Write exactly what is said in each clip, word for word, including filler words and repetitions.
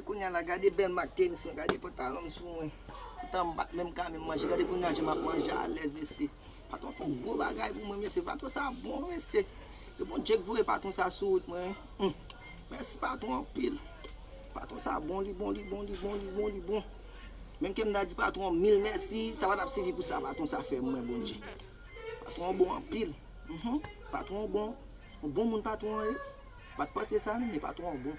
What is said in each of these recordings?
Kounye a la, gade bèl mak tenis mwen, gade pantalon m sou mwen. Poutan m pa t menm ka menm manje, gade kounye a jan m ap manje alèz, mesye. Patwon fè yon gwo bagay pou mwen, mesye. Patwon sa bon, mesye. E Bondye k voye patwon sa sou wout mwen. Hum. Mèsi patwon anpil. Patwon sa bon, li bon, li bon, li bon, li bon, li bon. Menm ke m ta di patwon mil mèsi, sa pa t ap sifi pou sa patwon sa fè mwen, Bondye. Patwon bon anpil. Mhm. Patwon bon. Yon bon moun patwon an ye. Pa t panse sa non, men patwon an bon.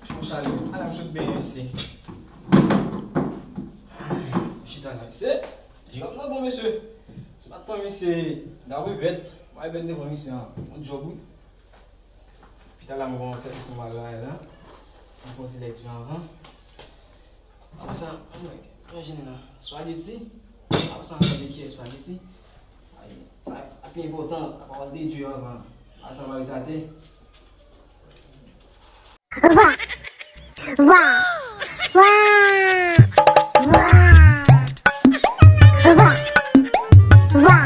Fon chale. Ala m sot benyen, mesye. Chita la, mesye. Jirap nan bon, mesye. Si pa t pran misye, n ap regrèt. Mwen bèt devan misye an. Bon djòb, wi. Pita la, mwen pran tèt misye mal la, la. Mwen pran ti lèt di anvan. Apa sa, anmwey, sa mwen jene la. Spaghetti. Apa sa, anmwey, ki spaghetti? Ay, sa a pi enpòtan, apa wè de Dye anvan. Apa sa, mwen retate. Wa! Wa! Wa! Wa! Wa! Wa!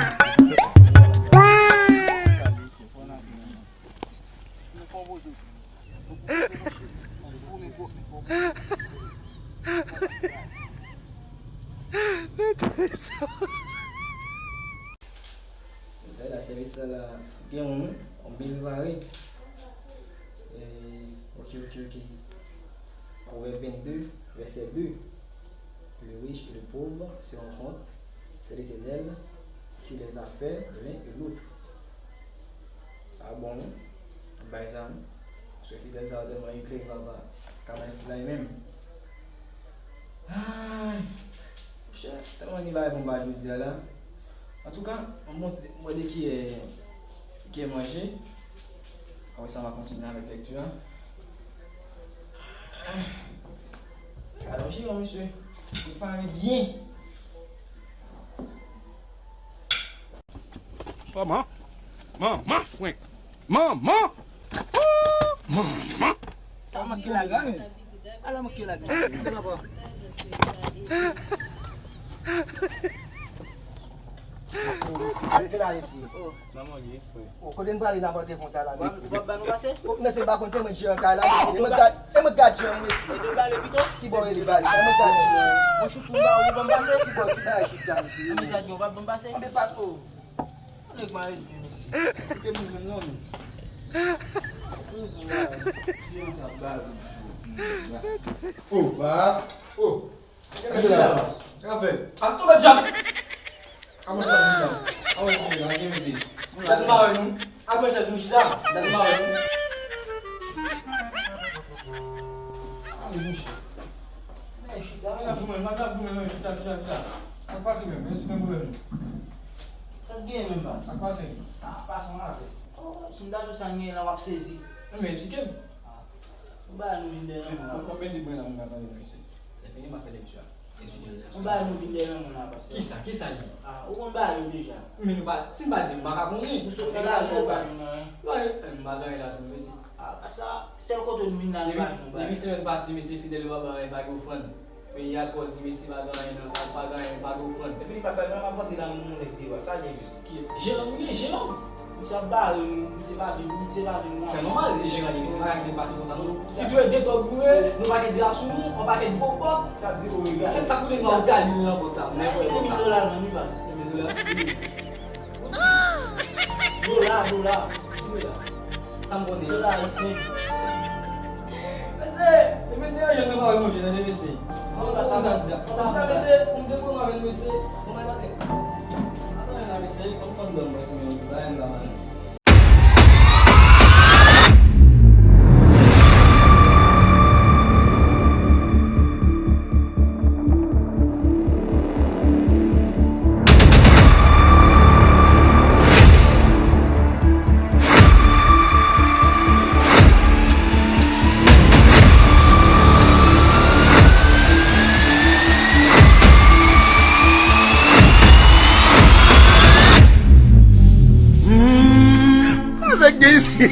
Sa la, sèvis la, la, gen yon, yon byen prepare. E, ok, ok, ok. Pwovèb vennde, vèsè de. Le riche et le pauvre se rencontrent, c'est l'Éternel qui les a fait l'un et l'autre. Sa bon, wi. Bay sa, wi. Mesye Fidel sa tèlman ekri, papa. Ka bay foulay menm. Ay, monchè, tèlman gen bagay pou m bay jodi a la. Antouka, m montre, m wè de kiyè, kiyè manje. Apre sa, m a kontinye avèk lekti a. Gade yon jiran, mesye. Li pare byen. Manman! Manman, frenk! Manman! Ooh! Manman! Sa manke la, gade. Ala manke la, gade. Ala pa. Ala mesye. Manman, li fre. O, kote n prale n ap antre konsa la, mesye? W ap, w ap ba nou pase? O, mesye, m pa konn se mwen ki jere kay la, mesye. E mwen gad, e mwen gad jan, mesye. E de bale pito? Ki bò rele bale? E mwen gad jan. Mwen chouchou m ba ou, ban m pase? Ki bò, ki bagay chita, mesye? Anben sa di w pa ban m pase? Anben pa, o. Nèg mare di mesye. Kote moun menm non, men. Ou pou mare. Ki yon sa bal, mesye. O, bas. O. Kenbe la. Kenbe la. Ap tonbe dyab. Kòman sa di la? Kòman sa di la? Kenbe mesye. Gad mare nou. Ak yon chèz nou chita. Gad mare nou. Ay, mouche. Nèg chita. Gad goumen, gad goumen, chita, chita, chita. Sa k pase menm? Mesye, men pwoblèm nou. Sa k gen menm, baz? Sa k pase? A, pase yon lase. O, si m ta di w sa n gen la, w ap sezi. Men eksplike m. A, yon bagay nou vin dèyè nan moun la. Konbyen de bren la moun la tande, mesye? Lè fini, m a fè lekti a. Yon bagay nou vin dèyè nan moun la, pastè. Kisa? Kisa l ye? A, ou konn bagay yo deja. Men nou pa, si m pa di, m pa ka konnen. Nou sot nan lajan, ou pa gen anyen. Wi, m pa gen anyen la tou, mesye. A, pastè, sèl kote nou vin la, nou pa gen anyen. Depi semèn pase, mesye Fidel yo pa ban anyen, pa gen ofrann. Peyi a twò di, mesye, pa gen anyen nan, pa gen anyen, pa gen ofrann. Lè fini, pastè, nou pa p antre nan moun nèg deyò, sa l ye menm? Ki jeran nou ye, jeran? Misye ap bare nou, misye pa vin, misye pa vin. Se nòmal, e jeran li, misye pa ka kite l pase konsa non. Si dwe de tòg nou ye, nou pakèt dra sou nou, yon pakèt gwo pòt. Sa di o regal. Sèl sa koute nou ap gade li nan pòt sa. Nan pòt sa. Senk mil dola non, li baz. Senk mil dola? Wi. Dola, dola. Ki dola? Sa m konnen. Dola ayisyen. Mesye, li vin deranje nou pa wè manje, tande mesye. An, sa sa di a. Sa mesye, m te pran avè nou mesye. Bon, mwen gade. Atann la mesye, kòm fanm dòm mwen sou yon ti bagay m pa mal. Avèk de isi.